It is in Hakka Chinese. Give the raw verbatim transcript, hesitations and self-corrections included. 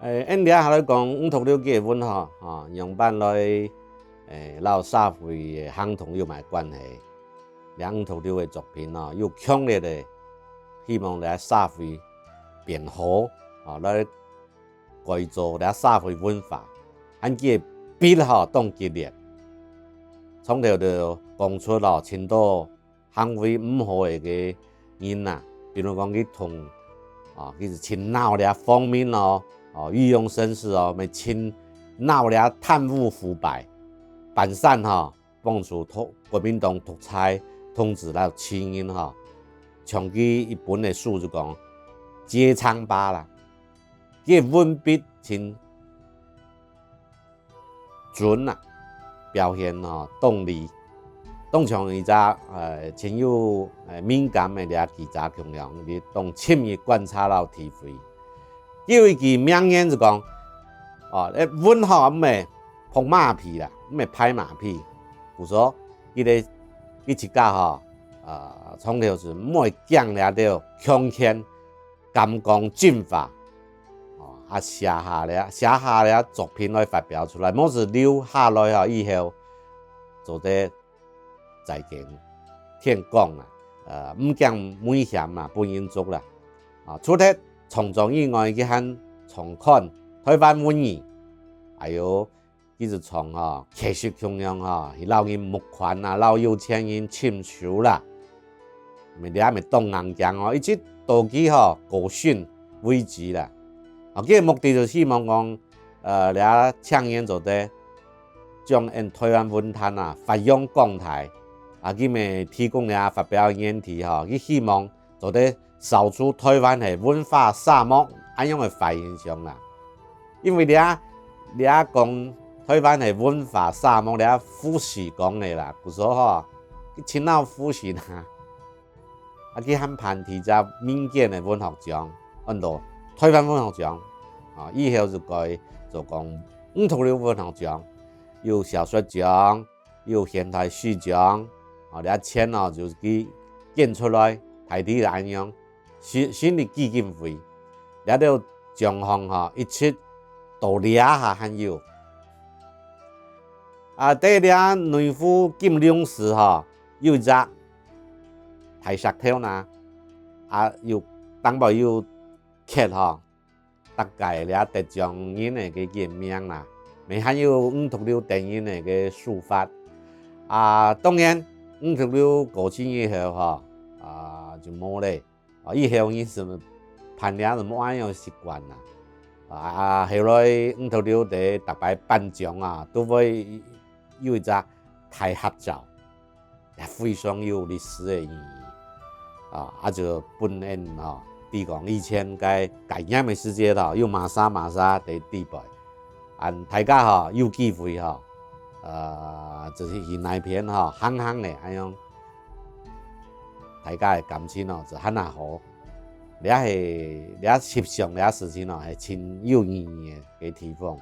誒，恁樣下來講，吳濁流个文吼，吼，仰般來，誒，摎社會个行動有麼个關係？這吳濁流个作品吼，有強烈个希望這社會變好，吼，來改造這社會文化，還佢个筆吼當激烈，常常就講出吼，盡多 行為毋好个个人啊，比如講佢同，啊，佢係盡惱這方面咯，哦，御用紳士哦，乜盡惱這貪污腐敗，半山吼，幫助獨，國民黨獨裁統治了七年吼，像佢一本个書就講，揭瘡疤啦，佢个文筆盡 準啊，表現吼，當利。當像一隻，呃，盡有，呃，敏感个這記者共樣，你當深入觀察摎體會。有一句名言就講，哦，誒，文吼，毋係拍馬屁啦，毋係拍馬屁。故所，佢个，佢自家吼，呃，常常係毋會驚這兜強權 敢講真話，哦，啊，寫下了，寫下了作品來發表出來，無就留下來吼，以後做得再見天光啊，呃，毋驚危險啊，分人捉啦。啊，除忒創作以外，佢還創刊《台灣文藝》，還有 佢就像吼，乞食共樣吼，去摎人募款啊，摎有錢人尋仇啦。毋係，這毋係當硬頸哦，一直到佢吼，過身為止啦。哦，佢个目的就希望講，呃，這青年做得將𫣆台灣文壇啊，發揚光大。啊，佢乜提供這發表个原題吼，佢希望 做得掃除台灣个文化沙漠，恁樣个壞印象啦。因為這，這講台灣个文化沙漠，這胡適講个啦，故所吼，佢盡惱胡適啦。啊，佢還頒第一隻民間个文學獎，安到台灣文學獎。啊，以後就改做講吳濁流文學獎，有小說獎， 有現代詩獎，哦，這錢哦，就係佢捐出來，大體就恁樣，成，成立基金會，這兜獎項吼，一直到這下還有。啊，在這內湖金龍寺吼，有一隻大石頭呢，啊，有，頂背有刻吼， 逐個這得獎人个个个名啦，乜還有吳濁流等人个个書法。啊，當然，吳濁流過身以後吼，啊，就無咧。啊，以後人係辦這就無恁樣習慣啦。啊，後來吳濁流在逐擺頒獎啊，都會有一隻大合照。 也非常有歷史个意義。啊，啊就分𫣆吼，知講以前該戒嚴个時節吼，有麼儕麼儕在底背。恁大家吼，有機會吼，呃，就係去該片吼，行行咧，恁樣，大家个感情吼，就還較好。這係，這翕相這事情吼，係盡有意義个个地方。